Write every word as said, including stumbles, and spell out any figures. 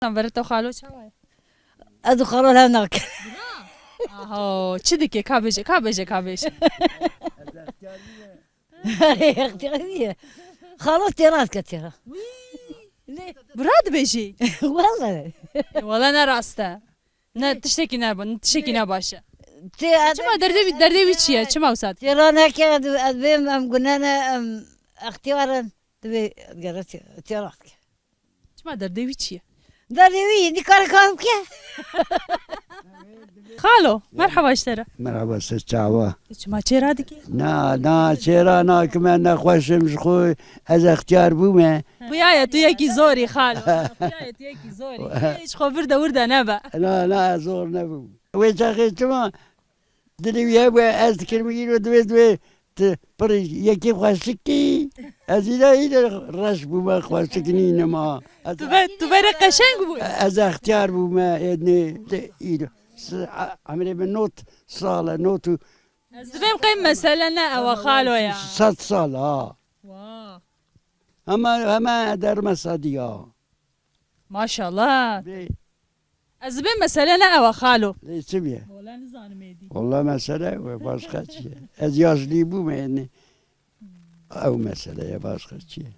Verê te xalo çawa ye? Ez û xalo hev nakin. Aho, çi dike? Ka bêje, ka bêje, ka bêje. Extiyarî ye. Xalo têra dike têra. Lê Bira dibêjî. Wele. E, wele ne rast e. Ne tiştekî ne, ne tiştekî ne baş e. Tê Çima derdê wî, derdê wî çi ye? Çima wisa dike? Têra neke, ez bêm, em gune ne, em extiyar in. Divê gere tê-, têra dike. Çima derdê wî çi ye? Derdê wî nikare kar bike. Xalo, merhaba ji te re. Merhaba, ser çava. Tu çima çêra dikî? Na, na, çêra nakime, nexweşim ji xwe, ez extiyar bûme. Xuya ye tu yekî zorî xalo. Xuya ye tu yekî zorî. Hiç xwe vir de wir de nebe. Na, na, ez zor nebûm. Wê çaxê çima dilê wî hebû, ez dikirim îro divê, divê tu pir yekê xweşik kî. Ez îro, îro reş bûme, xweşik nînim a. Ez Tu be, tu berê qeşeng bû. Ez extiyar bûme, êdnê, te îro. S-, a-, emrê min not sal e, not û Ez dibêm qey mesele ne ew e xalo ya. Sed sal, ha. Wa. Hema, hema derme sedî ya. Maşallah. Bê. Ez dibêm mesele ne ew e xalo. Lê çi bîye? Wala nizanim êdî. Wala mesele ew e, başqa çi ye? Ez yaşlî bûme, yani. Ew mesele ye, başqa çi ye?